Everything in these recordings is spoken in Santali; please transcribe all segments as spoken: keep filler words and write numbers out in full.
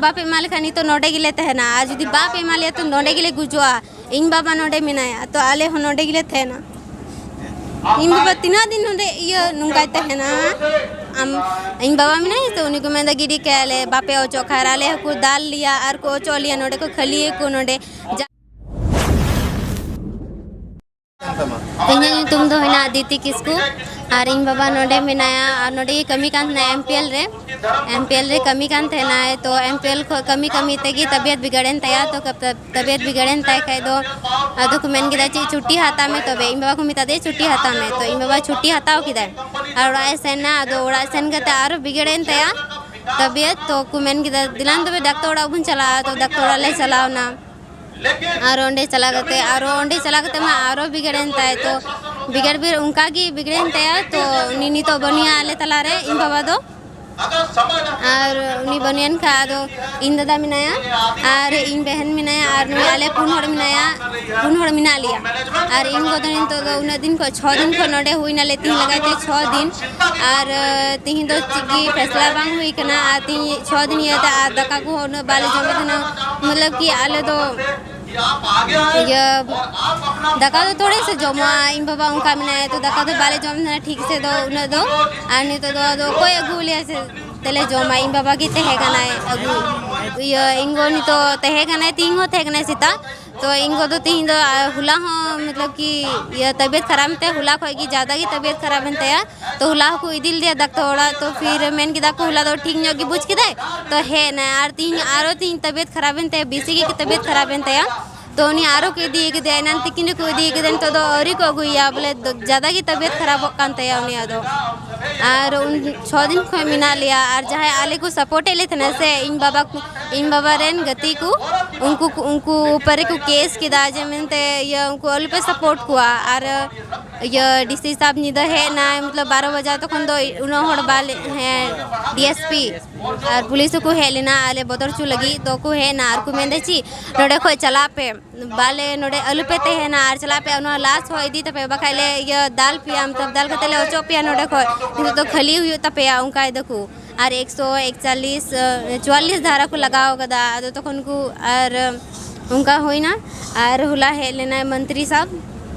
ᱵᱟᱯᱮ ᱮᱢᱟ ᱞᱮᱠᱷᱟᱱ ᱱᱤᱛᱚᱜ ᱱᱚᱰᱮ ᱜᱮᱞᱮ ᱛᱟᱦᱮᱱᱟ, ᱟᱨ ᱡᱩᱫᱤ ᱵᱟᱯᱮ ᱮᱢᱟ ᱞᱮᱭᱟ ᱛᱚ ᱱᱚᱰᱮ ᱜᱮᱞᱮ ᱜᱩᱡᱩᱜᱼᱟ᱾ ᱤᱧ ᱵᱟᱵᱟ ᱱᱚᱰᱮ ᱢᱮᱱᱟᱭᱟ, ᱛᱚ ᱟᱞᱮ ᱦᱚᱸ ᱱᱚᱰᱮ ᱜᱮᱞᱮ ᱛᱟᱦᱮᱱᱟ᱾ ᱤᱧ ᱵᱟᱵᱟ ᱛᱤᱱᱟᱹᱜ ᱫᱤᱱ ᱱᱚᱰᱮ ᱤᱭᱟᱹ ᱱᱚᱝᱠᱟᱭ ᱛᱟᱦᱮᱱᱟ? ᱟᱢ, ᱤᱧ ᱵᱟᱵᱟ ᱢᱮᱱᱟᱭᱟ ᱛᱚ, ᱩᱱᱤ ᱠᱚ ᱢᱮᱱᱫᱟ ᱜᱤᱰᱤ ᱠᱟᱭᱟᱞᱮ, ᱵᱟᱯᱮ ᱚᱪᱚᱜ ᱠᱷᱟᱱ᱾ ᱟᱨ ᱟᱞᱮ ᱦᱚᱸᱠᱚ ᱫᱟᱞ ᱞᱮᱭᱟ ᱟᱨ ᱠᱚ ᱚᱪᱚᱜ ᱞᱮᱭᱟ, ᱱᱚᱰᱮ ᱠᱚ ᱠᱷᱟᱹᱞᱤᱭᱟᱠᱚ ᱱᱚᱰᱮ᱾ ᱡᱟ- ᱤᱧᱟᱹᱜ ᱧᱩᱛᱩᱢ ᱫᱚ ᱦᱩᱭᱱᱟ ᱟᱫᱤᱛᱤ ᱠᱤᱥᱠᱩ, ᱟᱨ ᱤᱧ ᱵᱟᱵᱟ ᱱᱚᱰᱮ ᱢᱮᱱᱟᱭᱟ, ᱟᱨ ᱱᱚᱰᱮ ᱜᱮ ᱠᱟᱹᱢᱤ ᱠᱟᱱ ᱛᱟᱦᱮᱱᱟᱭ ᱮᱢ ᱯᱤ ᱮᱞ ᱨᱮ᱾ ᱮᱢ ᱯᱤ ᱮᱞ ᱨᱮ ᱠᱟᱹᱢᱤ ᱠᱟᱱ ᱛᱟᱦᱮᱱᱟᱭ, ᱛᱚ ᱮᱢ ᱯᱤ ᱮᱞ ᱠᱷᱚᱱ ᱠᱟᱹᱢᱤ ᱠᱟᱹᱢᱤ ᱛᱮᱜᱮ ᱛᱟᱵᱤᱭᱟᱛ ᱵᱤᱜᱟᱲᱮᱱ ᱛᱟᱭᱟ᱾ ᱛᱚ ᱠᱟᱯ-, ᱛᱟᱵᱤᱭᱟᱛ ᱵᱤᱜᱟᱲᱮᱱ ᱛᱟᱭ ᱠᱷᱟᱡ ᱫᱚ ᱟᱫᱚ ᱠᱚ ᱢᱮᱱ ᱠᱮᱫᱟ, "ᱪᱮᱫ ᱪᱷᱩᱴᱤ ᱦᱟᱛᱟᱣ ᱢᱮ ᱛᱚᱵᱮ?" ᱤᱧ ᱵᱟᱵᱟ ᱠᱚ ᱢᱮᱛᱟ ᱫᱮᱭᱟ, "ᱪᱷᱩᱴᱤ ᱦᱟᱛᱟᱣ ᱢᱮ᱾" ᱛᱚ ᱤᱧ ᱵᱟᱵᱟ ᱪᱷᱩᱴᱤ ᱦᱟᱛᱟᱣ ᱠᱮᱫᱟᱭ, ᱟᱨ ᱚᱲᱟᱜ ᱮ ᱥᱮᱱ ᱮᱱᱟ᱾ ᱟᱫᱚ ᱚᱲᱟᱜ ᱥᱮᱱ ᱠᱟᱛᱮ ᱟᱨᱚ ᱵᱤᱜᱟᱲᱮᱱ ᱛᱟᱭᱟ ᱛᱟᱵᱤᱭᱟᱛ᱾ ᱛᱚ ᱠᱚ ᱢᱮᱱ ᱠᱮᱫᱟ, "ᱫᱮᱞᱟᱱ ᱛᱚᱵᱮ ᱰᱟᱠᱛᱟᱨ ᱚᱲᱟᱜ ᱵᱚᱱ ᱪᱟᱞᱟᱜᱼᱟ᱾" ᱛᱚ ᱰᱟᱠᱛᱟᱨ ᱚᱲᱟᱜ ᱞᱮ ᱪᱟᱞᱟᱣ ᱮᱱᱟ᱾ ᱟᱨ ᱚᱸᱰᱮ ᱪᱟᱞᱟᱣ ᱠᱟᱛᱮ, ᱟᱨᱚ ᱚᱸᱰᱮ ᱪᱟᱞᱟᱣ ᱠᱟᱛᱮ ᱢᱟ ᱟᱨᱚ ᱵᱤᱜᱟᱲᱮᱱ ᱛᱟᱭ᱾ ᱛᱚ ᱵᱤᱜᱟᱲ ᱵᱤᱜᱟᱲ ᱚᱱᱠᱟ ᱜᱮ ᱵᱤᱜᱟᱲᱮᱱ ᱛᱟᱭᱟ᱾ ᱛᱚ ᱩᱱᱤ ᱱᱤᱛᱚᱜ ᱵᱟᱹᱱᱩᱭᱟ ᱟᱞᱮ ᱛᱟᱞᱟᱨᱮ, ᱤᱧ ᱵᱟᱵᱟ ᱫᱚ᱾ ᱟᱨ ᱩᱱᱤ ᱵᱟᱹᱱᱩᱭᱮᱱ ᱠᱷᱟᱱ ᱟᱫᱚ ᱤᱧ ᱫᱟᱫᱟ ᱢᱮᱱᱟᱭᱟ, ᱟᱨ ᱤᱧ ᱵᱮᱦᱮᱱ ᱢᱮᱱᱟᱭᱟ, ᱟᱨ ᱱᱩᱭ ᱟᱞᱮ ᱯᱩᱱ ᱦᱚᱲ ᱢᱮᱱᱟᱭᱟ, ᱯᱩᱱ ᱦᱚᱲ ᱢᱮᱱᱟᱜ ᱞᱮᱭᱟ᱾ ᱟᱨ ᱤᱧ ᱜᱚ ᱫᱚ ᱱᱤᱛᱚᱜ ᱫᱚ ᱩᱱᱟᱹᱜ ᱫᱤᱱ ᱠᱷᱚᱱ, ᱪᱷᱚ ᱫᱤᱱ ᱠᱷᱚᱱ ᱱᱚᱰᱮ ᱦᱩᱭᱱᱟᱞᱮ, ᱛᱤᱦᱤᱧ ᱞᱟᱜᱟᱭ ᱛᱮ ᱪᱷᱚ ᱫᱤᱱ᱾ ᱟᱨ, ᱟᱹ, ᱛᱤᱦᱤᱧ ᱫᱚ ᱪᱮᱫ ᱜᱮ ᱯᱷᱮᱥᱞᱟ ᱵᱟᱝ ᱦᱩᱭ ᱠᱟᱱᱟ᱾ ᱟᱨ ᱛᱤᱦᱤᱧ ᱪᱷᱚ ᱫᱤᱱ ᱤᱭᱟᱹᱛᱮ ᱟᱨ ᱫᱟᱠᱟ ᱠᱚᱦᱚᱸ ᱩᱱᱟᱹᱜ ᱵᱟᱞᱮ ᱡᱚᱢᱮᱫ ᱛᱟᱦᱮᱱᱟ᱾ ᱢᱚᱛᱞᱚᱵ ᱠᱤ ᱟᱞᱮ ᱫᱚ ᱤᱭᱟᱹ, ᱫᱟᱠᱟ ᱫᱚ ᱛᱷᱚᱲᱮ ᱥᱮ ᱡᱚᱢᱚᱜᱼᱟ, ᱤᱧ ᱵᱟᱵᱟ ᱚᱱᱠᱟ ᱢᱮᱱᱟᱭᱟ, ᱛᱚ ᱫᱟᱠᱟ ᱫᱚ ᱵᱟᱞᱮ ᱡᱚᱢ ᱛᱟᱦᱮᱱᱟ ᱴᱷᱤᱠ ᱥᱮ ᱫᱚ ᱩᱱᱟᱹᱜ ᱫᱚ᱾ ᱟᱨ ᱱᱤᱛᱚᱜ ᱫᱚ ᱟᱫᱚ ᱚᱠᱚᱭ ᱟᱹᱜᱩ ᱟᱞᱮᱭᱟ ᱥᱮ ᱛᱮᱞᱮ ᱡᱚᱢᱟ? ᱤᱧ ᱵᱟᱵᱟ ᱜᱮ ᱛᱟᱦᱮᱸ ᱠᱟᱱᱟᱭ ᱟᱹᱜᱩ, ᱤᱭᱟᱹ, ᱤᱧ ᱜᱚ ᱱᱤᱛᱚᱜ ᱛᱟᱦᱮᱸ ᱠᱟᱱᱟᱭ, ᱛᱤᱦᱤᱧ ᱦᱚᱸ ᱛᱟᱦᱮᱸ ᱠᱟᱱᱟᱭ ᱥᱮᱛᱟᱜ᱾ ᱛᱚ ᱤᱧ ᱜᱚ ᱫᱚ ᱛᱤᱦᱤᱧ ᱫᱚ, ᱟᱨ ᱦᱚᱞᱟ ᱦᱚᱸ ᱢᱚᱛᱞᱚᱵ ᱠᱤ ᱤᱭᱟᱹ ᱛᱟᱵᱤᱭᱟᱛ ᱠᱷᱟᱨᱟᱯ ᱮᱱ ᱛᱟᱭᱟ, ᱦᱚᱞᱟ ᱠᱷᱚᱡ ᱜᱮ ᱡᱟᱫᱟ ᱜᱮ ᱛᱟᱵᱤᱭᱟᱛ ᱠᱷᱟᱨᱟᱯ ᱮᱱ ᱛᱟᱭᱟ᱾ ᱛᱚ ᱦᱚᱞᱟ ᱦᱚᱸᱠᱚ ᱤᱫᱤ ᱞᱮᱫᱮᱭᱟ ᱰᱟᱠᱛᱟᱨ ᱚᱲᱟᱜ, ᱛᱚ ᱯᱷᱤᱨ ᱢᱮᱱ ᱠᱮᱫᱟ ᱠᱚ ᱦᱚᱞᱟ ᱫᱚ ᱴᱷᱤᱠ ᱧᱚᱜ ᱜᱮ ᱵᱩᱡᱽ ᱠᱮᱫᱟᱭ, ᱛᱚ ᱦᱮᱡ ᱮᱱᱟᱭ᱾ ᱟᱨ ᱛᱤᱦᱤᱧ ᱟᱨᱚ ᱛᱤᱦᱤᱧ ᱛᱟᱵᱤᱭᱟᱛ ᱠᱷᱟᱨᱟᱯ ᱮᱱ ᱛᱟᱭᱟ, ᱵᱮᱥᱤ ᱜᱮ ᱛᱟᱵᱤᱭᱟᱛ ᱠᱷᱟᱨᱟᱯ ᱮᱱ ᱛᱟᱭᱟ᱾ ᱛᱚ ᱩᱱᱤ ᱟᱨᱚ ᱠᱚ ᱤᱫᱤ ᱠᱮᱫᱮᱭᱟ, ᱮᱱᱟᱱ ᱛᱤᱠᱤᱱ ᱨᱮᱠᱚ ᱤᱫᱤ ᱠᱮᱫᱮᱭᱟ, ᱱᱤᱛᱚᱜ ᱫᱚ ᱟᱹᱣᱨᱤ ᱠᱚ ᱟᱹᱜᱩᱭᱮᱭᱟ, ᱵᱚᱞᱮ ᱫᱚ ᱡᱟᱫᱟ ᱜᱮ ᱛᱟᱵᱤᱭᱟᱛ ᱠᱷᱟᱨᱟᱯᱚᱜ ᱠᱟᱱ ᱛᱟᱭᱟ ᱩᱱᱤᱭᱟᱜ ᱫᱚ᱾ ᱟᱨ ᱩᱱ ᱪᱷᱚ ᱫᱤᱱ ᱠᱷᱚᱱ ᱢᱮᱱᱟᱜ ᱞᱮᱭᱟ, ᱟᱨ ᱡᱟᱦᱟᱸᱭ ᱟᱞᱮ ᱠᱚ ᱥᱟᱯᱳᱨᱴ ᱮᱫ ᱞᱮ ᱛᱟᱦᱮᱱᱟ ᱥᱮ, ᱤᱧ ᱵᱟᱵᱟ ᱠᱚ, ᱤᱧ ᱵᱟᱵᱟ ᱨᱮᱱ ᱜᱟᱛᱮ ᱠᱚ, ᱩᱱᱠᱩ ᱠᱚ, ᱩᱱᱠᱩ ᱩᱯᱟᱹᱨ ᱨᱮᱠᱚ ᱠᱮᱥ ᱠᱮᱫᱟ ᱡᱮ ᱢᱮᱱᱛᱮ ᱤᱭᱟᱹ ᱩᱱᱠᱩ ᱟᱞᱚᱯᱮ ᱥᱟᱯᱳᱨᱴ ᱠᱚᱣᱟ᱾ ᱟᱨ ᱤᱭᱟᱹ ᱰᱤ ᱥᱤ ᱥᱟᱵ ᱧᱤᱫᱟᱹ ᱦᱮᱡ ᱮᱱᱟᱭ, ᱢᱚᱛᱞᱚᱵ ᱵᱟᱨᱚ ᱵᱟᱡᱟ ᱛᱚᱠᱷᱚᱱ ᱫᱚ ᱩᱱᱟᱹᱜ ᱦᱚᱲ ᱵᱟᱞᱮ, ᱦᱮᱸ, D S P R police ᱦᱚᱸᱠᱚ ᱦᱮᱡ ᱞᱮᱱᱟ ᱟᱞᱮ ᱵᱚᱛᱚᱨ ᱦᱚᱪᱚ ᱞᱟᱹᱜᱤᱫ᱾ ᱛᱚ ᱠᱚ ᱦᱮᱡ ᱮᱱᱟ ᱟᱨ ᱠᱚ ᱢᱮᱱᱫᱟ ᱪᱮᱫ ᱱᱚᱰᱮ ᱠᱷᱚᱡ ᱪᱟᱞᱟᱜ ᱯᱮ, ᱵᱟᱞᱮ ᱱᱚᱰᱮ ᱟᱞᱚᱯᱮ ᱛᱟᱦᱮᱱᱟ ᱟᱨ ᱪᱟᱞᱟᱜ ᱯᱮ, ᱱᱚᱣᱟ ᱞᱟᱥ ᱦᱚᱸ ᱤᱫᱤ ᱛᱟᱯᱮ, ᱵᱟᱠᱷᱟᱡ ᱞᱮ ᱤᱭᱟᱹ ᱫᱟᱞ ᱯᱮᱭᱟ, ᱢᱚᱛᱞᱚᱵ ᱫᱟᱞ ᱠᱟᱛᱮ ᱞᱮ ᱚᱪᱚᱜ ᱯᱮᱭᱟ ᱱᱚᱰᱮ ᱠᱷᱚᱡ, ᱱᱤᱛᱚᱜ ᱫᱚ ᱠᱷᱟᱹᱞᱤ ᱦᱩᱭᱩᱜ ᱛᱟᱯᱮᱭᱟ, ᱚᱱᱠᱟᱭ ᱫᱟᱠᱚ᱾ ᱟᱨ ᱮᱠᱥᱚ ᱮᱠᱪᱟᱞᱤᱥ, ᱪᱩᱣᱟᱞᱤᱥ ᱫᱷᱟᱨᱟ ᱠᱚ ᱞᱟᱜᱟᱣ ᱠᱟᱫᱟ᱾ ᱟᱫᱚ ᱛᱚᱠᱷᱚᱱ ᱠᱚ ᱟᱨ ᱚᱱᱠᱟ ᱦᱩᱭᱱᱟ᱾ ᱟᱨ ᱦᱚᱞᱟ ᱦᱮᱡ ᱞᱮᱱᱟᱭ ᱢᱚᱱᱛᱨᱤ ᱥᱟᱵ,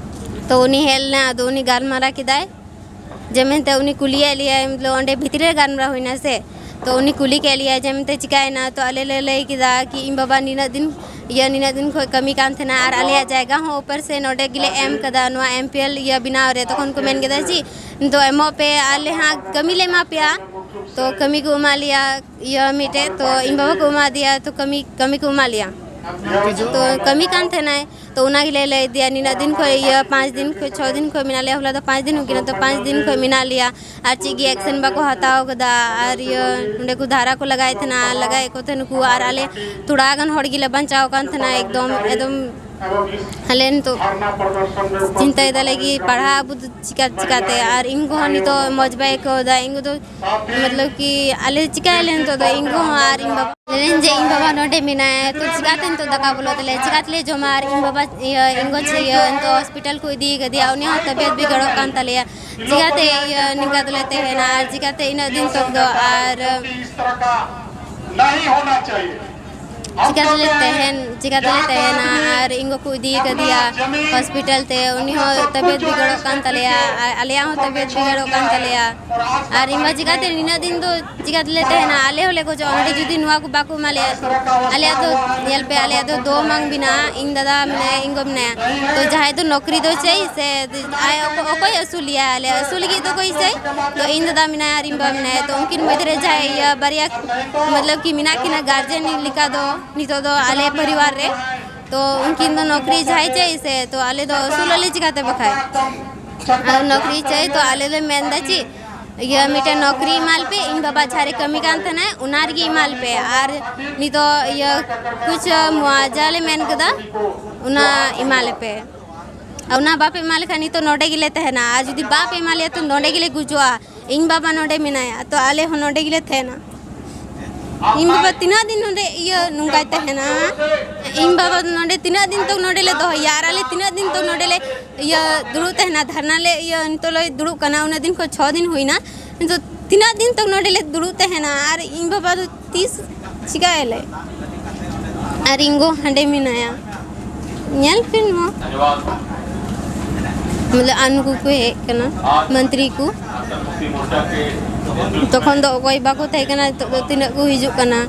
ᱛᱚ ᱩᱱᱤ ᱦᱮᱡ ᱞᱮᱱᱟ᱾ ᱟᱫᱚ ᱩᱱᱤ ᱜᱟᱞᱢᱟᱨᱟᱣ ᱠᱮᱫᱟᱭ ᱡᱮ ᱢᱮᱱᱛᱮ ᱩᱱᱤ ᱠᱩᱞᱤᱭᱮᱫ ᱞᱮᱭᱟᱭ, ᱢᱚᱛᱞᱚᱵ ᱚᱸᱰᱮ ᱵᱷᱤᱛᱨᱤ ᱨᱮ ᱜᱟᱞᱢᱟᱨᱟᱣ ᱦᱩᱭᱱᱟ ᱥᱮ, ᱛᱚ ᱩᱱᱤ ᱠᱩᱞᱤ ᱠᱮᱫ ᱞᱮᱭᱟᱭ ᱡᱮ ᱢᱮᱱᱛᱮ ᱪᱤᱠᱟᱭᱮᱱᱟ᱾ ᱛᱚ ᱟᱞᱮ ᱞᱮ ᱞᱟᱹᱭ ᱠᱮᱫᱟ ᱠᱤ ᱤᱧ ᱵᱟᱵᱟ ᱱᱤᱱᱟᱹᱜ ᱫᱤᱱ ᱤᱭᱟᱹ ᱱᱤᱱᱟᱹᱜ ᱫᱤᱱ ᱠᱷᱚᱱ ᱠᱟᱹᱢᱤ ᱠᱟᱱ ᱛᱟᱦᱮᱱᱟ ᱟᱨ ᱟᱞᱮᱭᱟᱜ ᱡᱟᱭᱜᱟ ᱦᱚᱸ ᱩᱯᱟᱹᱨ ᱥᱮ ᱱᱚᱰᱮ ᱜᱮᱞᱮ ᱮᱢ ᱠᱟᱫᱟ ᱱᱚᱣᱟ ᱮᱢ ᱯᱤ ᱮᱞ ᱤᱭᱟᱹ ᱵᱮᱱᱟᱣ ᱨᱮ᱾ ᱛᱚᱠᱷᱚᱱ ᱠᱚ ᱢᱮᱱ ᱠᱮᱫᱟ ᱡᱮ ᱱᱤᱛᱚᱜ ᱮᱢᱚᱜ ᱯᱮ, ᱟᱞᱮ ᱦᱟᱸᱜ ᱠᱟᱹᱢᱤ ᱞᱮ ᱮᱢᱟ ᱯᱮᱭᱟ, ᱛᱚ ᱠᱟᱹᱢᱤ ᱠᱚ ᱮᱢᱟᱜ ᱞᱮᱭᱟ ᱤᱭᱟᱹ ᱢᱤᱫᱴᱮᱡ, ᱛᱚ ᱤᱧ ᱵᱟᱵᱟ ᱠᱚ ᱮᱢᱟ ᱫᱮᱭᱟ, ᱛᱚ ᱠᱟᱹᱢᱤ ᱠᱟᱹᱢᱤ ᱠᱚ ᱮᱢᱟᱜ ᱞᱮᱭᱟ, ᱛᱚ ᱠᱟᱹᱢᱤ ᱠᱟᱱ ᱛᱟᱦᱮᱱᱟᱭ᱾ ᱛᱚ ᱚᱱᱟ ᱜᱮᱞᱮ ᱞᱟᱹᱭ ᱟᱫᱮᱭᱟ ᱱᱤᱱᱟᱹᱜ ᱫᱤᱱ ᱠᱷᱚᱱ ᱤᱭᱟᱹ ᱯᱟᱸᱪ ᱫᱤᱱ ᱠᱷᱚᱱ ᱪᱷᱚ ᱫᱤᱱ ᱠᱷᱚᱱ ᱢᱮᱱᱟᱜ ᱞᱮᱭᱟ, ᱦᱚᱞᱟ ᱫᱚ ᱯᱟᱸᱪ ᱫᱤᱱ ᱦᱩᱭ ᱠᱟᱱᱟ, ᱛᱚ ᱯᱟᱸᱪ ᱫᱤᱱ ᱠᱷᱚᱱ ᱢᱮᱱᱟᱜ ᱞᱮᱭᱟ ᱟᱨ ᱪᱮᱫ ᱜᱮ ᱮᱠᱥᱮᱱ ᱵᱟᱠᱚ ᱦᱟᱛᱟᱣ ᱠᱟᱫᱟ᱾ ᱟᱨ ᱤᱭᱟᱹ ᱱᱚᱸᱰᱮ ᱠᱚ ᱫᱷᱟᱨᱟ ᱠᱚ ᱞᱟᱜᱟᱭᱮᱫ ᱛᱟᱦᱮᱱᱟ, ᱞᱟᱜᱟᱭᱮᱫ ᱠᱚ ᱛᱟᱦᱮᱱᱟᱠᱚ ᱟᱨ ᱟᱞᱮ ᱛᱷᱚᱲᱟ ᱜᱟᱱ ᱦᱚᱲ ᱜᱮᱞᱮ ᱵᱟᱧᱪᱟᱣ ᱠᱟᱱ ᱛᱟᱦᱮᱱᱟ᱾ ᱮᱠᱫᱚᱢ ᱮᱠᱫᱚᱢ ᱟᱞᱮ ᱱᱤᱛᱚᱜ ᱪᱤᱱᱛᱟᱹᱭ ᱫᱟᱞᱮ ᱠᱤ ᱯᱟᱲᱦᱟᱜ ᱟᱵᱚ ᱫᱚ ᱪᱤᱠᱟ ᱪᱤᱠᱟᱛᱮ, ᱟᱨ ᱤᱧ ᱜᱚ ᱦᱚᱸ ᱱᱤᱛᱚᱜ ᱢᱚᱡᱽ ᱵᱟᱭ ᱟᱹᱭᱠᱟᱹᱣ ᱮᱫᱟ᱾ ᱤᱧ ᱜᱚ ᱫᱚ ᱢᱚᱛᱞᱚᱵ ᱠᱤ ᱟᱞᱮ ᱪᱤᱠᱟᱭᱟᱞᱮ ᱱᱤᱛᱚᱜ ᱫᱚ, ᱤᱧ ᱜᱚ ᱦᱚᱸ ᱟᱨ ᱤᱧ ᱵᱟᱵᱟ ᱞᱟᱹᱭ ᱡᱮ ᱤᱧ ᱵᱟᱵᱟ ᱱᱚᱰᱮ ᱢᱮᱱᱟᱭᱟ, ᱛᱚ ᱪᱤᱠᱟᱛᱮ ᱱᱤᱛᱚᱜ ᱫᱟᱠᱟ ᱵᱚᱞᱚ ᱛᱟᱞᱮ, ᱪᱤᱠᱟᱛᱮᱞᱮ ᱡᱚᱢᱟ? ᱟᱨ ᱤᱧ ᱵᱟᱵᱟ ᱤᱭᱟᱹ ᱤᱧ ᱜᱚ ᱤᱭᱟᱹ ᱱᱤᱛᱚᱜ ᱦᱚᱥᱯᱤᱴᱟᱞ ᱠᱚ ᱤᱫᱤ ᱠᱟᱫᱮᱭᱟ, ᱩᱱᱤ ᱦᱚᱸ ᱛᱟᱵᱤᱭᱚᱛ ᱵᱤᱜᱟᱲᱚᱜ ᱠᱟᱱ ᱛᱟᱞᱮᱭᱟ᱾ ᱪᱤᱠᱟᱛᱮ ᱤᱭᱟᱹ ᱱᱤᱝᱠᱟ ᱫᱚᱞᱮ ᱛᱟᱦᱮᱱᱟ ᱟᱨ ᱪᱤᱠᱟᱛᱮ ᱤᱱᱟᱹᱜ ᱫᱤᱱ ᱛᱚᱠ ᱫᱚ ᱟᱨ ᱪᱤᱠᱟᱛᱮᱞᱮ ᱛᱟᱦᱮᱱ ᱪᱤᱠᱟᱛᱮᱞᱮ ᱛᱟᱦᱮᱱᱟ? ᱟᱨ ᱤᱧ ᱜᱚ ᱠᱚ ᱤᱫᱤ ᱠᱟᱫᱮᱭᱟ ᱦᱚᱥᱯᱤᱴᱟᱞ ᱛᱮ, ᱩᱱᱤ ᱦᱚᱸ ᱛᱟᱵᱤᱭᱚᱛ ᱵᱤᱜᱟᱲᱚᱜ ᱠᱟᱱ ᱛᱟᱞᱮᱭᱟ ᱟᱨ ᱟᱞᱮᱭᱟᱜ ᱦᱚᱸ ᱛᱟᱵᱤᱭᱚᱛ ᱵᱤᱜᱟᱲᱚᱜ ᱠᱟᱱ ᱛᱟᱞᱮᱭᱟ᱾ ᱟᱨ ᱤᱧ ᱢᱟ ᱪᱤᱠᱟᱛᱮ ᱱᱤᱱᱟᱹᱜ ᱫᱤᱱ ᱫᱚ ᱪᱤᱠᱟᱹ ᱛᱮᱞᱮ ᱛᱟᱦᱮᱱᱟ? ᱟᱞᱮ ᱦᱚᱸᱞᱮ ᱜᱚᱡᱚᱜᱼᱟ ᱱᱚᱰᱮ ᱡᱩᱫᱤ ᱱᱚᱣᱟ ᱠᱚ ᱵᱟᱠᱚ ᱮᱢᱟ ᱞᱮᱭᱟ᱾ ᱟᱞᱮᱭᱟᱜ ᱫᱚ ᱧᱮᱞ ᱯᱮ, ᱟᱞᱮᱭᱟᱜ ᱫᱚ ᱫᱚ ᱵᱟᱝ ᱢᱮᱱᱟᱜᱼᱟ, ᱤᱧ ᱫᱟᱫᱟ ᱢᱮᱱᱟᱭᱟ, ᱤᱧ ᱜᱚ ᱢᱮᱱᱟᱭᱟ᱾ ᱛᱚ ᱡᱟᱦᱟᱸᱭ ᱫᱚ ᱱᱚᱠᱨᱤ ᱫᱚ ᱪᱟᱹᱭ ᱥᱮ ᱟᱭ ᱚᱠᱚ-, ᱚᱠᱚᱭ ᱟᱹᱥᱩᱞᱮᱭᱟ? ᱟᱞᱮ ᱟᱹᱥᱩᱞ ᱞᱟᱹᱜᱤᱫ ᱫᱚ ᱚᱠᱚᱭ ᱪᱟᱹᱭ? ᱛᱚ ᱤᱧ ᱫᱟᱫᱟ ᱢᱮᱱᱟᱭᱟ ᱟᱨ ᱤᱧ ᱵᱟ ᱢᱮᱱᱟᱭᱟ᱾ ᱛᱚ ᱩᱱᱠᱤᱱ ᱢᱚᱫᱽᱫᱷᱮ ᱨᱮ ᱡᱟᱦᱟᱸᱭ ᱤᱭᱟᱹ ᱵᱟᱨᱭᱟ ᱢᱚᱛᱞᱚᱵ ᱠᱤ ᱢᱮᱱᱟᱜ ᱠᱤᱱᱟ ᱜᱟᱨᱡᱮᱱ ᱞᱮᱠᱟ ᱫᱚ ᱱᱤᱛᱚᱜ ᱫᱚ ᱟᱞᱮ ᱯᱚᱨᱤᱵᱟᱨ ᱨᱮ᱾ ᱛᱚ ᱩᱱᱠᱤᱱ ᱫᱚ ᱱᱚᱠᱨᱤ ᱡᱟᱦᱟᱸᱭ ᱪᱟᱹᱭ ᱥᱮ, ᱛᱚ ᱟᱞᱮ ᱫᱚ ᱟᱹᱥᱩᱞ ᱟᱞᱮ ᱪᱤᱠᱟᱹᱛᱮ ᱵᱟᱠᱷᱟᱡ? ᱟᱨ ᱱᱚᱠᱨᱤ ᱪᱟᱹᱭ, ᱛᱚ ᱟᱞᱮ ᱞᱮ ᱢᱮᱱᱫᱟ ᱪᱮᱫ ᱤᱭᱟᱹ ᱢᱤᱫᱴᱮᱱ ᱱᱚᱠᱨᱤ ᱮᱢᱟᱞ ᱯᱮ, ᱤᱧ ᱵᱟᱵᱟ ᱡᱟᱦᱟᱸ ᱨᱮ ᱠᱟᱹᱢᱤ ᱠᱟᱱ ᱛᱟᱦᱮᱱᱟᱭ ᱚᱱᱟ ᱨᱮᱜᱮ ᱮᱢᱟᱞ ᱯᱮ᱾ ᱟᱨ ᱱᱤᱛᱚᱜ ᱤᱭᱟᱹ ᱠᱩᱪ ᱢᱩᱟᱣᱟᱡᱟ ᱞᱮ ᱢᱮᱱ ᱠᱟᱫᱟ, ᱚᱱᱟ ᱮᱢᱟᱞᱮ ᱯᱮ᱾ ᱟᱨ ᱚᱱᱟ ᱵᱟᱯᱮ ᱮᱢᱟ ᱞᱮᱠᱷᱟᱱ ᱱᱤᱛᱚᱜ ᱱᱚᱰᱮ ᱜᱮᱞᱮ ᱛᱟᱦᱮᱱᱟ, ᱟᱨ ᱡᱩᱫᱤ ᱵᱟᱯᱮ ᱮᱢᱟ ᱞᱮᱭᱟ ᱛᱚ ᱱᱚᱰᱮ ᱜᱮᱞᱮ ᱜᱩᱡᱩᱜᱼᱟ᱾ ᱤᱧ ᱵᱟᱵᱟ ᱱᱚᱰᱮ ᱢᱮᱱᱟᱭᱟ, ᱛᱚ ᱟᱞᱮ ᱦᱚᱸ ᱱᱚᱰᱮ ᱜᱮᱞᱮ ᱛᱟᱦᱮᱱᱟ᱾ ᱤᱧ ᱵᱟᱵᱟ ᱛᱤᱱᱟᱹᱜ ᱫᱤᱱ ᱱᱚᱰᱮ ᱤᱭᱟᱹ ᱱᱚᱝᱠᱟᱭ ᱛᱟᱦᱮᱱᱟ? ᱤᱧ ᱵᱟᱵᱟ ᱱᱚᱰᱮ ᱛᱤᱱᱟᱹᱜ ᱫᱤᱱ ᱛᱚ ᱱᱚᱰᱮ ᱞᱮ ᱫᱚᱦᱚᱭᱟ? ᱟᱨ ᱟᱞᱮ ᱛᱤᱱᱟᱹᱜ ᱫᱤᱱ ᱛᱚ ᱱᱚᱰᱮ ᱞᱮ ᱤᱭᱟᱹ ᱫᱩᱲᱩᱵ ᱛᱟᱦᱮᱱᱟ, ᱫᱷᱟᱨᱱᱟ ᱞᱮ ᱤᱭᱟᱹ ᱱᱤᱛᱚᱜ ᱞᱮ ᱫᱩᱲᱩᱵ ᱠᱟᱱᱟ, ᱩᱱᱟᱹᱜ ᱫᱤᱱ ᱠᱷᱚᱱ ᱪᱷᱚ ᱫᱤᱱ ᱦᱩᱭᱱᱟ, ᱱᱤᱛᱚᱜ ᱛᱤᱱᱟᱹᱜ ᱫᱤᱱ ᱛᱚ ᱱᱚᱰᱮ ᱞᱮ ᱫᱩᱲᱩᱵ ᱛᱟᱦᱮᱱᱟ? ᱟᱨ ᱤᱧ ᱵᱟᱵᱟ ᱫᱚ ᱛᱤᱥ ᱪᱤᱠᱟᱹᱭᱟᱞᱮ? ᱟᱨ ᱤᱧ ᱜᱚ ᱦᱟᱸᱰᱮ ᱢᱮᱱᱟᱭᱟ᱾ ᱧᱮᱞ ᱯᱮ ᱱᱚᱣᱟ, ᱢᱚᱛᱞᱚᱵ, ᱟᱨ ᱱᱩᱠᱩ ᱠᱚ ᱦᱮᱡ ᱠᱟᱱᱟ, ᱢᱚᱱᱛᱨᱤ ᱠᱚ᱾ ᱛᱚᱠᱷᱚᱱ ᱫᱚ ᱚᱠᱚᱭ ᱵᱟᱠᱚ ᱛᱟᱦᱮᱸ ᱠᱟᱱᱟ, ᱱᱤᱛᱚᱜ ᱫᱚ ᱛᱤᱱᱟᱹᱜ ᱠᱚ ᱦᱤᱡᱩᱜ ᱠᱟᱱᱟ᱾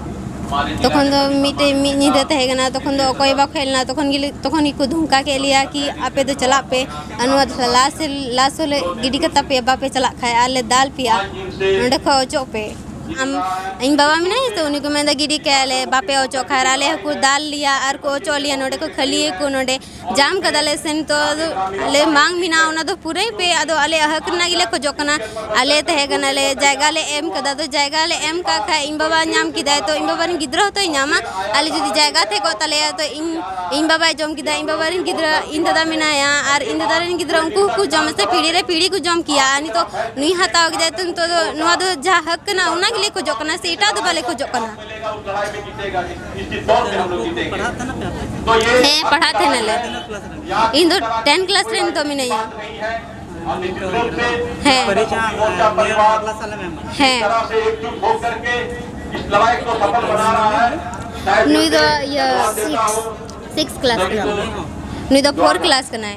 ᱛᱚᱠᱷᱚᱱ ᱫᱚ ᱢᱤᱫᱴᱮᱡ, ᱢᱤᱫ ᱧᱤᱫᱟᱹ ᱛᱟᱦᱮᱸ ᱠᱟᱱᱟ, ᱛᱚᱠᱷᱚᱱ ᱫᱚ ᱚᱠᱚᱭ ᱵᱟᱠᱚ ᱦᱮᱡ ᱞᱮᱱᱟ᱾ ᱛᱚᱠᱷᱚᱱ ᱜᱮᱞᱮ, ᱛᱚᱠᱷᱚᱱ ᱜᱮᱠᱚ ᱫᱷᱚᱢᱠᱟ ᱠᱮᱫ ᱞᱮᱭᱟ ᱠᱤ ᱟᱯᱮ ᱫᱚ ᱪᱟᱞᱟᱜ ᱯᱮ, ᱟᱨ ᱱᱚᱣᱟ ᱞᱟᱥ, ᱞᱟᱥ ᱦᱚᱸᱞᱮ ᱜᱤᱰᱤ ᱠᱟᱛᱟ ᱯᱮᱭᱟ, ᱵᱟᱯᱮ ᱪᱟᱞᱟᱜ ᱠᱷᱟᱡ ᱟᱨ ᱞᱮ ᱫᱟᱞ ᱯᱮᱭᱟ, ᱱᱚᱸᱰᱮ ᱠᱷᱚᱡ ᱚᱪᱚᱜ ᱯᱮ᱾ ᱟᱢ, ᱤᱧ ᱵᱟᱵᱟ ᱢᱮᱱᱟᱭᱟ ᱛᱚ, ᱩᱱᱤ ᱠᱚ ᱢᱮᱱᱫᱟ ᱜᱤᱰᱤ ᱠᱟᱭᱟᱞᱮ, ᱵᱟᱯᱮ ᱚᱪᱚᱜ ᱠᱷᱟᱡ᱾ ᱟᱨ ᱟᱞᱮ ᱦᱚᱸᱠᱚ ᱫᱟᱞ ᱞᱮᱭᱟ ᱟᱨ ᱠᱚ ᱚᱪᱚᱜ ᱞᱮᱭᱟ, ᱱᱚᱸᱰᱮ ᱠᱚ ᱠᱷᱟᱹᱞᱤᱭᱟᱠᱚ ᱱᱚᱸᱰᱮ᱾ ᱡᱟᱢ ᱠᱟᱫᱟᱞᱮ ᱥᱮ ᱱᱤᱛᱚᱜ ᱟᱞᱮ ᱵᱟᱝ ᱢᱮᱱᱟᱜᱼᱟ, ᱚᱱᱟ ᱫᱚ ᱯᱩᱨᱟᱹᱭ ᱯᱮ᱾ ᱟᱫᱚ ᱟᱞᱮᱭᱟᱜ ᱦᱚᱠ ᱨᱮᱱᱟᱜ ᱜᱮᱞᱮ ᱠᱷᱚᱡᱚᱜ ᱠᱟᱱᱟ᱾ ᱟᱞᱮ ᱛᱟᱦᱮᱸ ᱠᱟᱱᱟᱞᱮ, ᱡᱟᱭᱜᱟ ᱞᱮ ᱮᱢ ᱠᱟᱫᱟ, ᱟᱫᱚ ᱡᱟᱭᱜᱟ ᱞᱮ ᱮᱢ ᱠᱟᱜ ᱠᱷᱟᱡ ᱤᱧ ᱵᱟᱵᱟ ᱧᱟᱢ ᱠᱮᱫᱟᱭ, ᱛᱚ ᱤᱧ ᱵᱟᱵᱟ ᱨᱮᱱ ᱜᱤᱫᱽᱨᱟᱹ ᱦᱚᱸᱛᱚᱭ ᱧᱟᱢᱟ᱾ ᱟᱞᱮ ᱡᱩᱫᱤ ᱡᱟᱭᱜᱟ ᱛᱟᱦᱮᱸ ᱠᱚᱜ ᱛᱟᱞᱮᱭᱟ, ᱛᱚ ᱤᱧ, ᱤᱧ ᱵᱟᱵᱟᱭ ᱡᱚᱢ ᱠᱮᱫᱟ, ᱤᱧ ᱵᱟᱵᱟ ᱨᱮᱱ ᱜᱤᱫᱽᱨᱟᱹ, ᱤᱧ ᱫᱟᱫᱟ ᱢᱮᱱᱟᱭᱟ, ᱟᱨ ᱤᱧ ᱫᱟᱫᱟ ᱨᱮᱱ ᱜᱤᱫᱽᱨᱟᱹ ᱩᱱᱠᱩ ᱦᱚᱸᱠᱚ ᱡᱚᱢᱟ ᱥᱮ, ᱯᱤᱲᱦᱤ ᱨᱮ ᱯᱤᱲᱦᱤ ᱠᱚ ᱡᱚᱢ ᱠᱮᱭᱟ᱾ ᱟᱨ ᱱᱤᱛᱚᱜ ᱱᱩᱭ ᱦᱟᱛᱟᱣ ᱠᱮᱫᱟᱭ, ᱛᱚ ᱱᱤᱛᱚᱜ ᱫᱚ ᱱᱚᱣᱟ ᱫᱚ ᱡᱟᱦᱟᱸ ᱦᱚᱠ ᱠᱟᱱᱟ, ᱚᱱᱟ ᱜᱮᱞᱮ ᱠᱷᱚᱡᱚᱜ ᱠᱟᱱᱟ, ᱥᱮ ᱮᱴᱟᱜ ᱫᱚ ᱵᱟᱞᱮ ᱠᱷᱚᱡᱚᱜ ᱠᱟᱱᱟ᱾ ᱯᱟᱲᱦᱟᱜ ᱛᱟᱦᱮᱱᱟ ᱯᱮ ᱟᱯᱮ? ᱦᱮᱸ, ᱯᱟᱲᱦᱟᱜ ᱛᱟᱦᱮᱱᱟᱞᱮ᱾ ᱤᱧ ᱫᱚ ten class ᱨᱮ ᱱᱤᱛᱚᱜ ᱢᱤᱱᱟᱹᱧᱟ᱾ ᱦᱮᱸ᱾ ᱯᱚᱨᱤᱪᱟ, ᱱᱤᱭᱟᱹ ᱵᱟᱯᱞᱟ ᱥᱟᱞᱮᱢ ᱮᱢᱟ? ᱦᱮᱸ᱾ ᱱᱩᱭ ᱫᱚ ᱤᱭᱟᱹ six, six class ᱠᱟᱱᱟᱭ᱾ ᱱᱩᱭ ᱫᱚ four class ᱠᱟᱱᱟᱭ᱾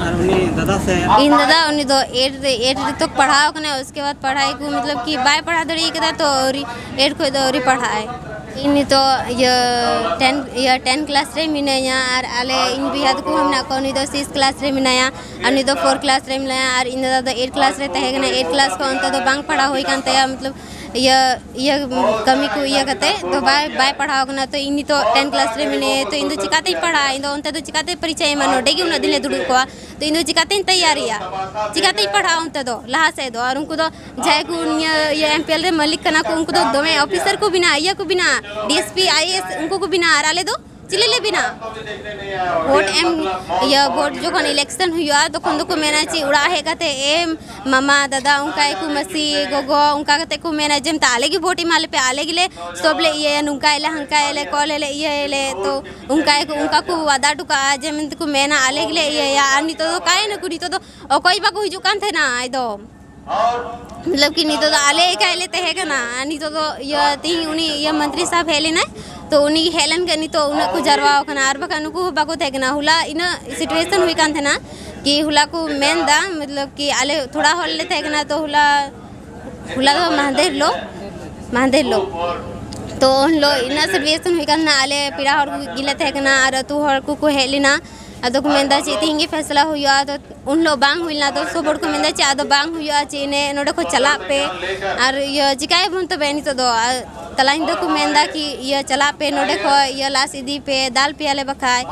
ᱟᱨ ᱩᱱᱤ ᱫᱟᱫᱟ ᱥᱮ? ᱤᱧ ᱫᱟᱫᱟ, ᱩᱱᱤ ᱫᱚ eight ᱨᱮ, eight ᱨᱮ ᱛᱚ ᱯᱟᱲᱦᱟᱣ ᱠᱟᱱᱟᱭ, ᱩᱥᱠᱮ ᱵᱟᱫ ᱯᱟᱲᱦᱟᱭ ᱠᱚ ᱢᱚᱛᱞᱚᱵ ᱠᱤ ᱵᱟᱭ ᱯᱟᱲᱦᱟᱣ ᱫᱟᱲᱮ ᱠᱟᱫᱟ, ᱛᱚ ᱟᱹᱣᱨᱤ, eight ᱠᱷᱚᱡ ᱫᱚ ᱟᱹᱣᱨᱤ ᱯᱟᱲᱦᱟᱜ ᱟᱭ᱾ ᱤᱧ ᱱᱤᱛᱚᱜ ᱤᱭᱟᱹ ten, ᱤᱭᱟᱹ ten class ᱨᱮ ᱢᱤᱱᱟᱹᱧᱟ, ᱟᱨ ᱟᱞᱮ ᱤᱧ ᱵᱚᱭᱦᱟ ᱛᱟᱠᱚ ᱦᱚᱸ ᱢᱮᱱᱟᱜ ᱠᱚᱣᱟ, ᱩᱱᱤ ᱫᱚ six class ᱨᱮ ᱢᱮᱱᱟᱭᱟ, ᱟᱨ ᱩᱱᱤ ᱫᱚ four class ᱨᱮ ᱢᱮᱱᱟᱭᱟ, ᱟᱨ ᱤᱧ ᱫᱟᱫᱟ ᱫᱚ eight class ᱨᱮ ᱛᱟᱦᱮᱸ ᱠᱟᱱᱟ, eight class ᱠᱷᱚᱱ ᱚᱱᱛᱮ ᱫᱚ ᱵᱟᱝ ᱯᱟᱲᱦᱟᱣ ᱦᱩᱭ ᱠᱟᱱ ᱛᱟᱭᱟ, ᱢᱚᱛᱞᱚᱵ ᱤᱭᱟᱹ, ᱤᱭᱟᱹ ᱠᱟᱹᱢᱤ ᱠᱚ ᱤᱭᱟᱹ ᱠᱟᱛᱮ ᱫᱚ ᱵᱟᱭ, ᱵᱟᱭ ᱯᱟᱲᱦᱟᱣ ᱠᱟᱱᱟ᱾ ᱛᱚ ᱤᱧ ᱱᱤᱛᱚᱜ ten class ᱨᱮ ᱢᱤᱱᱟᱹᱧᱟ, ᱛᱚ ᱤᱧ ᱫᱚ ᱪᱤᱠᱟᱛᱤᱧ ᱯᱟᱲᱦᱟᱜᱼᱟ? ᱤᱧ ᱫᱚ ᱚᱱᱛᱮ ᱫᱚ ᱪᱤᱠᱟᱛᱤᱧ ᱯᱚᱨᱤᱪᱟᱭ ᱮᱢᱟ? ᱱᱚᱰᱮ ᱜᱮ ᱩᱱᱟᱹᱜ ᱫᱤᱱ ᱞᱮ ᱫᱩᱲᱩᱵ ᱠᱚᱜᱼᱟ, ᱛᱚ ᱤᱧ ᱫᱚ ᱪᱤᱠᱟᱛᱤᱧ ᱛᱮᱭᱟᱨᱤᱭᱟ? ᱪᱤᱠᱟᱛᱤᱧ ᱯᱟᱲᱦᱟᱜᱼᱟ ᱚᱱᱛᱮ ᱫᱚ ᱞᱟᱦᱟ ᱥᱮᱫ ᱫᱚ? ᱟᱨ ᱩᱱᱠᱩ ᱫᱚ ᱡᱟᱦᱟᱸᱭ ᱠᱚ ᱱᱤᱭᱟᱹ ᱤᱭᱟᱹ M P L ᱨᱮ ᱢᱟᱹᱞᱤᱠ ᱠᱟᱱᱟ ᱠᱚ, ᱩᱱᱠᱩ ᱫᱚ ᱫᱚᱢᱮ officer ᱠᱚ ᱵᱮᱱᱟᱜᱼᱟ, ᱤᱭᱟᱹ ᱠᱚ ᱵᱮᱱᱟᱜᱼᱟ, D S P, I A S, ᱩᱱᱠᱩ ᱠᱚ ᱵᱮᱱᱟᱜᱼᱟ, ᱟᱨ ᱟᱞᱮ ᱫᱚ ᱪᱤᱞᱤ ᱞᱮ ᱵᱮᱱᱟᱜᱼᱟ? ᱵᱷᱳᱴ ᱮᱢ, ᱤᱭᱟᱹ, ᱵᱷᱳᱴ ᱡᱚᱠᱷᱚᱱ election ᱦᱩᱭᱩᱜᱼᱟ, ᱛᱚᱠᱷᱚᱱ ᱫᱚᱠᱚ ᱢᱮᱱᱟ ᱪᱮᱫ ᱚᱲᱟᱜ ᱦᱮᱡ ᱠᱟᱛᱮ ᱮᱢ, ᱢᱟᱢᱟ, ᱫᱟᱫᱟ, ᱚᱱᱠᱟ ᱜᱮᱠᱚ, ᱢᱟᱹᱥᱤ, ᱜᱚᱜᱚ, ᱚᱱᱠᱟ ᱠᱟᱛᱮ ᱠᱚ ᱢᱮᱱᱟ ᱡᱮ ᱢᱮᱛᱟ ᱟᱞᱮ ᱜᱮ ᱵᱷᱳᱴ ᱮᱢᱟ ᱞᱮᱯᱮ, ᱟᱞᱮ ᱜᱮᱞᱮ stop ᱞᱮ ᱤᱭᱟᱹᱭᱟ, ᱱᱚᱝᱠᱟᱭᱟᱞᱮ, ᱦᱟᱱᱠᱟᱭᱟᱞᱮ, call ᱟᱞᱮ, ᱤᱭᱟᱹᱭᱟᱞᱮ᱾ ᱛᱚ ᱚᱱᱠᱟ ᱜᱮᱠᱚ, ᱚᱱᱠᱟ ᱠᱚ ᱣᱟᱫᱟ ᱦᱚᱴᱚ ᱠᱟᱜᱼᱟ ᱡᱮ ᱢᱮᱱᱛᱮ ᱠᱚ ᱢᱮᱱᱟ ᱟᱞᱮ ᱜᱮᱞᱮ ᱤᱭᱟᱹᱭᱟ᱾ ᱟᱨ ᱱᱤᱛᱚᱜ ᱫᱚ ᱚᱠᱟᱭᱮᱱᱟᱠᱚ? ᱱᱤᱛᱚᱜ ᱫᱚ ᱚᱠᱚᱭ ᱵᱟᱠᱚ ᱦᱤᱡᱩᱜ ᱠᱟᱱ ᱛᱟᱦᱮᱱᱟ ᱮᱠᱫᱚᱢ᱾ ᱢᱚᱛᱞᱚᱵ ᱠᱤ ᱱᱤᱛᱚᱜ ᱫᱚ ᱟᱞᱮ ᱮᱠᱟᱭ ᱞᱮ ᱛᱟᱦᱮᱸ ᱠᱟᱱᱟ᱾ ᱟᱨ ᱱᱤᱛᱚᱜ ᱫᱚ ᱤᱭᱟᱹ ᱛᱤᱦᱤᱧ ᱩᱱᱤ ᱤᱭᱟᱹ ᱢᱚᱱᱛᱨᱤ ᱥᱟᱦᱮᱵᱽ ᱦᱮᱡ ᱞᱮᱱᱟᱭ, ᱛᱚ ᱩᱱᱤ ᱦᱮᱡ ᱞᱮᱱ ᱠᱷᱟᱱ ᱱᱤᱛᱚᱜ ᱩᱱᱟᱹᱜ ᱠᱚ ᱡᱟᱨᱣᱟ ᱟᱠᱟᱱᱟ, ᱟᱨ ᱵᱟᱠᱷᱟᱱ ᱱᱩᱠᱩ ᱦᱚᱸ ᱵᱟᱠᱚ ᱛᱟᱦᱮᱸ ᱠᱟᱱᱟ᱾ ᱦᱚᱞᱟ ᱤᱱᱟᱹᱜ ᱥᱤᱪᱩᱭᱮᱥᱚᱱ ᱦᱩᱭ ᱠᱟᱱ ᱛᱟᱦᱮᱱᱟ ᱠᱤ ᱦᱚᱞᱟ ᱠᱚ ᱢᱮᱱ ᱮᱫᱟ, ᱢᱚᱛᱞᱚᱵ ᱠᱤ ᱟᱞᱮ ᱛᱷᱚᱲᱟ ᱦᱚᱲ ᱞᱮ ᱛᱟᱦᱮᱸ ᱠᱟᱱᱟ, ᱛᱚ ᱦᱚᱞᱟ ᱦᱚᱞᱟ ᱫᱚ ᱢᱟᱦᱫᱮᱨ ᱦᱤᱞᱳᱜ, ᱢᱟᱦᱫᱮᱨ ᱦᱤᱞᱳᱜ᱾ ᱛᱚ ᱩᱱ ᱦᱤᱞᱳᱜ ᱤᱱᱟᱹᱜ ᱥᱤᱪᱩᱭᱮᱥᱚᱱ ᱦᱩᱭ ᱠᱟᱱ ᱛᱟᱦᱮᱱᱟ, ᱟᱞᱮ ᱯᱮᱲᱟ ᱦᱚᱲ ᱜᱮᱞᱮ ᱛᱟᱦᱮᱸ ᱠᱟᱱᱟ ᱟᱨ ᱟᱹᱛᱩ ᱦᱚᱲ ᱠᱚᱠᱚ ᱦᱮᱡ ᱞᱮᱱᱟ᱾ ᱟᱫᱚ ᱠᱚ ᱢᱮᱱᱫᱟ ᱪᱮᱫ ᱛᱮᱦᱮᱧ ᱜᱮ ᱯᱷᱮᱥᱞᱟ ᱦᱩᱭᱩᱜᱼᱟ᱾ ᱟᱫᱚ ᱩᱱ ᱦᱤᱞᱳᱜ ᱵᱟᱝ ᱦᱩᱭ ᱞᱮᱱᱟ᱾ ᱟᱫᱚ ᱥᱚᱵ ᱦᱚᱲ ᱠᱚ ᱢᱮᱱᱫᱟ ᱪᱮᱫ ᱟᱫᱚ ᱵᱟᱝ ᱦᱩᱭᱩᱜᱼᱟ, ᱪᱮᱫ ᱮᱱᱮ ᱱᱚᱰᱮ ᱠᱷᱚᱱ ᱪᱟᱞᱟᱜ ᱯᱮ᱾ ᱟᱨ ᱤᱭᱟᱹ ᱪᱤᱠᱟᱭᱟᱵᱚᱱ ᱛᱚᱵᱮ ᱱᱤᱛᱚᱜ ᱫᱚ? ᱟᱨ ᱛᱟᱞᱟ ᱧᱤᱫᱟᱹ ᱠᱚ ᱢᱮᱱᱫᱟ ᱠᱤ ᱤᱭᱟᱹ ᱪᱟᱞᱟᱜ ᱯᱮ, ᱱᱚᱰᱮ ᱠᱷᱚᱱ ᱤᱭᱟᱹ ᱞᱟᱥ ᱤᱫᱤ ᱯᱮ, ᱫᱟᱞ ᱯᱮᱭᱟᱞᱮ ᱵᱟᱠᱷᱟᱡ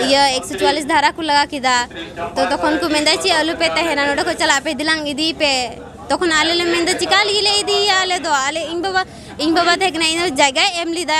ᱤᱭᱟᱹ ᱮᱠᱥᱚ ᱪᱩᱣᱟᱞᱤᱥ ᱫᱷᱟᱨᱟ ᱠᱚ ᱞᱟᱜᱟ ᱠᱮᱫᱟ᱾ ᱛᱚ ᱛᱚᱠᱷᱚᱱ ᱠᱚ ᱢᱮᱱᱫᱟ ᱪᱮᱫ ᱟᱞᱚ ᱯᱮ ᱛᱟᱦᱮᱱᱟ, ᱱᱚᱰᱮ ᱠᱷᱚᱱ ᱪᱟᱞᱟᱜ ᱯᱮ, ᱫᱮᱞᱟᱝ ᱤᱫᱤᱭ ᱯᱮ᱾ ᱛᱚᱠᱷᱚᱱ ᱟᱞᱮ ᱞᱮ ᱢᱮᱱᱫᱟ ᱪᱤᱠᱟ ᱞᱟᱹᱜᱤᱫ ᱞᱮ ᱤᱫᱤᱭᱮᱭᱟ ᱟᱞᱮ ᱫᱚ? ᱟᱞᱮ ᱤᱧ ᱵᱟᱵᱟ, ᱤᱧ ᱵᱟᱵᱟ ᱛᱟᱦᱮᱸ ᱠᱟᱱᱟ, ᱤᱧ ᱫᱚ ᱡᱟᱭᱜᱟᱭ ᱮᱢ ᱞᱮᱫᱟ,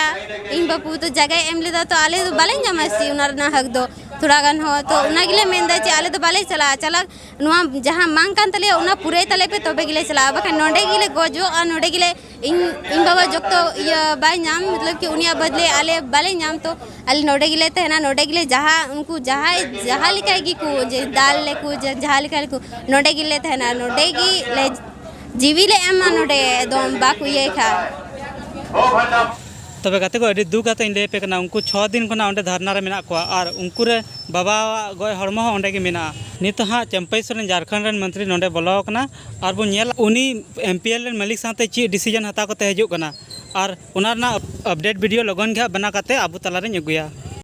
ᱤᱧ ᱵᱟᱹᱵᱩ ᱫᱚ ᱡᱟᱭᱜᱟᱭ ᱮᱢ ᱞᱮᱫᱟ, ᱛᱚ ᱟᱞᱮ ᱫᱚ ᱵᱟᱞᱮ ᱧᱟᱢᱟ ᱥᱮ ᱚᱱᱟ ᱨᱮᱱᱟᱜ ᱦᱚᱠ ᱫᱚ ᱛᱷᱚᱲᱟ ᱜᱟᱱ ᱦᱚᱸ᱾ ᱛᱚ ᱚᱱᱟ ᱜᱮᱞᱮ ᱢᱮᱱᱫᱟ ᱪᱮ ᱟᱞᱮ ᱫᱚ ᱵᱟᱞᱮ ᱪᱟᱞᱟᱜᱼᱟ, ᱪᱟᱞᱟᱜ ᱱᱚᱣᱟ ᱡᱟᱦᱟᱸ ᱢᱟᱝ ᱠᱟᱱ ᱛᱟᱞᱮᱭᱟ ᱚᱱᱟ ᱯᱩᱨᱟᱹᱭ ᱛᱟᱞᱮ ᱯᱮ, ᱛᱚᱵᱮ ᱜᱮᱞᱮ ᱪᱟᱞᱟᱜᱼᱟ, ᱵᱟᱠᱷᱟᱱ ᱱᱚᱸᱰᱮ ᱜᱮᱞᱮ ᱜᱚᱡᱚᱜᱼᱟ, ᱱᱚᱸᱰᱮ ᱜᱮᱞᱮ ᱤᱧ ᱤᱧ ᱵᱟᱵᱟ ᱡᱚᱠᱛᱚ ᱤᱭᱟᱹ ᱵᱟᱭ ᱧᱟᱢ, ᱢᱚᱛᱞᱚᱵ ᱠᱤ ᱩᱱᱤᱭᱟᱜ ᱵᱚᱫᱞᱮ ᱟᱞᱮ ᱵᱟᱞᱮ ᱧᱟᱢ, ᱛᱚ ᱟᱞᱮ ᱱᱚᱰᱮ ᱜᱮᱞᱮ ᱛᱟᱦᱮᱱᱟ, ᱱᱚᱰᱮ ᱜᱮᱞᱮ ᱡᱟᱦᱟᱸ ᱩᱱᱠᱩ ᱡᱟᱦᱟᱸᱭ ᱡᱟᱦᱟᱸ ᱞᱮᱠᱟ ᱜᱮᱠᱚ ᱡᱮ ᱫᱟᱞ ᱞᱮᱠᱚ ᱡᱮ ᱡᱟᱦᱟᱸ ᱞᱮᱠᱟ ᱞᱮᱠᱚ ᱱᱚᱰᱮ ᱜᱮᱞᱮ ᱛᱟᱦᱮᱱᱟ, ᱱᱚᱰᱮ ᱜᱮᱞᱮ ᱡᱤᱣᱤ ᱞᱮ ᱮᱢᱟ ᱱᱚᱰᱮ ᱮᱠᱫᱚᱢ ᱵᱟᱠᱚ ᱤᱭᱟᱹᱭ ᱠᱷᱟᱱ᱾ ᱛᱚᱵᱮ ᱜᱟᱛᱮ ᱠᱚ, ᱟᱹᱰᱤ ᱫᱩᱠ ᱟᱛᱮ ᱤᱧ ᱞᱟᱹᱭ ᱟᱯᱮ ᱠᱟᱱᱟ, ᱩᱱᱠᱩ ᱪᱷᱚ ᱫᱤᱱ ᱠᱷᱚᱱᱟᱜ ᱚᱸᱰᱮ ᱫᱷᱟᱨᱱᱟ ᱨᱮ ᱢᱮᱱᱟᱜ ᱠᱚᱣᱟ ᱟᱨ ᱩᱱᱠᱩ ᱨᱮ ᱵᱟᱵᱟᱣᱟᱜ ᱜᱚᱡ ᱦᱚᱲᱢᱚ ᱦᱚᱸ ᱚᱸᱰᱮ ᱜᱮ ᱢᱮᱱᱟᱜᱼᱟ᱾ ᱱᱤᱛᱚᱜ ᱦᱟᱸᱜ ᱪᱟᱹᱢᱯᱟᱹᱭ ᱥᱚᱨᱮᱱ ᱡᱷᱟᱲᱠᱷᱚᱸᱰ ᱨᱮᱱ ᱢᱚᱱᱛᱨᱤ ᱱᱚᱸᱰᱮ ᱵᱚᱞᱚ ᱟᱠᱟᱱᱟ ᱟᱨ ᱵᱚᱱ ᱧᱮᱞᱟ ᱩᱱᱤ ᱮᱢ ᱯᱤ ᱮᱞ ᱨᱮᱱ ᱢᱟᱹᱞᱤᱠ ᱥᱟᱶᱛᱮ ᱪᱮᱫ ᱰᱤᱥᱤᱡᱚᱱ ᱦᱟᱛᱟᱣ ᱠᱟᱛᱮ ᱦᱤᱡᱩᱜ ᱠᱟᱱᱟ᱾ ᱟᱨ ᱚᱱᱟ ᱨᱮᱱᱟᱜ ᱟᱯᱰᱮᱴ ᱵᱷᱤᱰᱤᱭᱳ ᱞᱚᱜᱚᱱ ᱜᱮ ᱦᱟᱸᱜ ᱵᱮᱱᱟᱣ ᱠᱟᱛᱮ ᱟᱵᱚ ᱛᱟᱞᱟᱨᱮᱧ ᱟᱹᱜᱩᱭᱟ᱾